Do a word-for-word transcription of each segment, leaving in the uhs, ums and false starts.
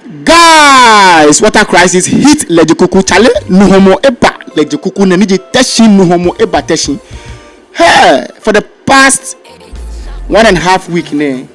Guys, water crisis hit Ledzokuku. Chale, nu hɔmɔ eba Ledzokuku nɛɛ, ni ji Teshie nu hɔmɔ eba Teshie. Hey, for the past one and a half week nɛɛ,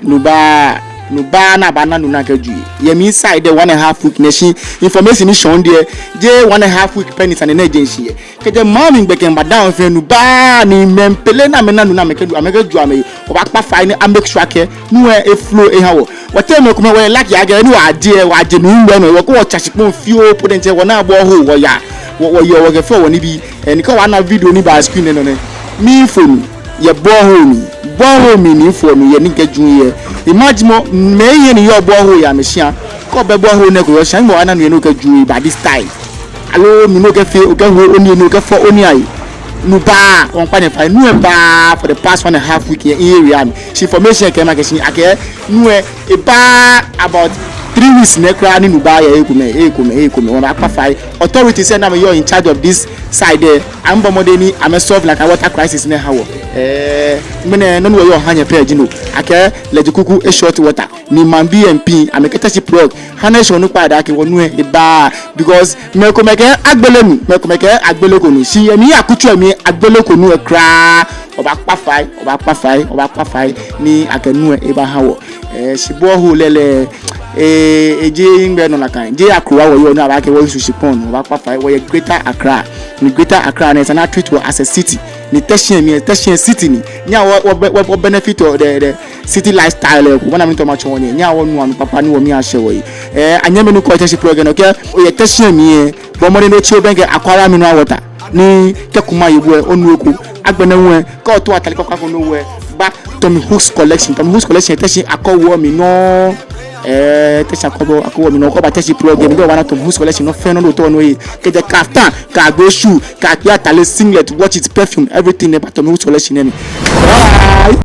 nu baaa, nu baaa ni abaana nu ni akɛjue. Yɛ mi side lɛ one and a half week nɛɛ, shi information ni shɔŋŋ diɛ, jeee one and a half week pɛ ni sane nɛɛ je shishi yɛ. Kɛjɛ maŋ mli gbɛ kɛba down fɛɛ nu baaa, ni mɛi pele ni amɛna nu ni amɛkɛju, amɛkɛju amɛhe. Wɔbaakpa fai ni a make sure akɛ nu lɛ e flow eha wɔ. Wɔteŋ mɛi komɛi wɔyɛ lucky akɛ ni wɔje, wɔje nu lɛ nɔ, wɔkɛ wɔtsa shikpɔŋ fioo po diɛŋtsɛ wɔna borehole wɔya. Wɔ, wɔyɛ wɔkɛfeɔ wɔnibii. Ɛɛ, ni kɛ wɔna video ni ba screen lɛ nɔ nɛɛ, miifo nu yɛ borehole mli. Borehole mli ni mifo nu yɛ ni mikɛju yɛ. Imagine mɔ, mɛi hiɛ ni yɔɔ borehole yɛ amɛshĩa. Kɛ obɛ borehole nɛɛ ko yɛ oshĩa, mɔ ana nu yɛ ni okɛju yɛ by this time. Aloo nu ni okɛfee, okɛho onii, ni okɛfɔ onii ahe. Nu baaa, wɔŋkpa nyɛ fai, nu lɛ baaa for the past one and a half week yɛ area mli. Shi information kɛ makɛɛ shi akɛ nu lɛ ebaaa about three weeks nɛɛ kwraa ni nu baaa yɛ ekomɛi, ekomɛi, ekomɛi. Wɔbaakpa fai. Authorities lɛ ni amɛyɔɔ in charge of this side lɛ, amɛbɔ mɔdɛŋ ni amɛ solve nakai water crisis nɛɛ aha wɔ. Ɛɛ, ŋmɛnɛ nɔ ni wɔyɔɔ wɔha nyɛ pɛ ji no, akɛ Ledzokuku e short water. Ni maŋbii MP, amɛkɛ Teshie Prog, ha ni eshɛ onukpa daa akɛ wɔ nu lɛ ebaaa. Because mɛi komɛi kɛɛ agbele nu, mɛi komɛi kɛɛ agbeleko nu. Shi yɛ mi akutso lɛ mli lɛ agbeleko nu lɛ kwraa. Wɔbaakpa fai, wɔbaakpa fai, wɔbaakpa fai ni akɛ nu lɛ ebaha wɔ. Ɛɛ, shi borehole lɛ lɛ, ɛɛ, ejeee gbɛ nɔ nakai. Jeee akrowa wɔyɔɔ ni abaakɛɛ wɔ use shikpɔŋ nɔ. Wɔbaakpa fai, wɔyɛ Greater Accra. Ni Greater Accra nɛɛ, esa ni a treat wɔ as a city. Ni Teshie mli lɛ, Teshie city ni. Nyɛhaa wɔ, wɔ, wɔ, wɔ benefit the, the city lifestyle lɛ eko. Bɔ ni mitaoɔ matsɔɔ nyɛ. Nyɛhaa wɔnu nu kpakpa ni wɔmii ashɛ wɔhe. Ɛɛ, anyɛmimɛi, nɔ ko yɛ Teshie Prog nɔ, kɛ oyɛ Teshie mli lɛ, bɔ mɔdɛŋ ni otsi obɛŋkɛ Akwaramie Mineral Water. Ni kɛ kuma ye bo lɛ, onu eko. Agbɛnɛ hu lɛ, kɛ otao atade kpakpa ko ni owo lɛ, ba Tommy Hooks Collection. Tommy Hooks Collection, Teshie Akɔbɔɔ mli nɔ. Ɛɛ, Teshie Akɔbɔɔ, Akɔbɔɔ mli nɔ. Kɛ oba Teshie Program, ni obaana Tommy Hooks Collection, nɔ fɛɛ nɔ ni otaoɔ ni oye. Kɛjɛ kaftan, kɛ agbe, shoe, kɛ akpe atade, singlet, watches, perfume, everything ni yɔɔ Tommy Hooks Collection lɛ mli. Bye.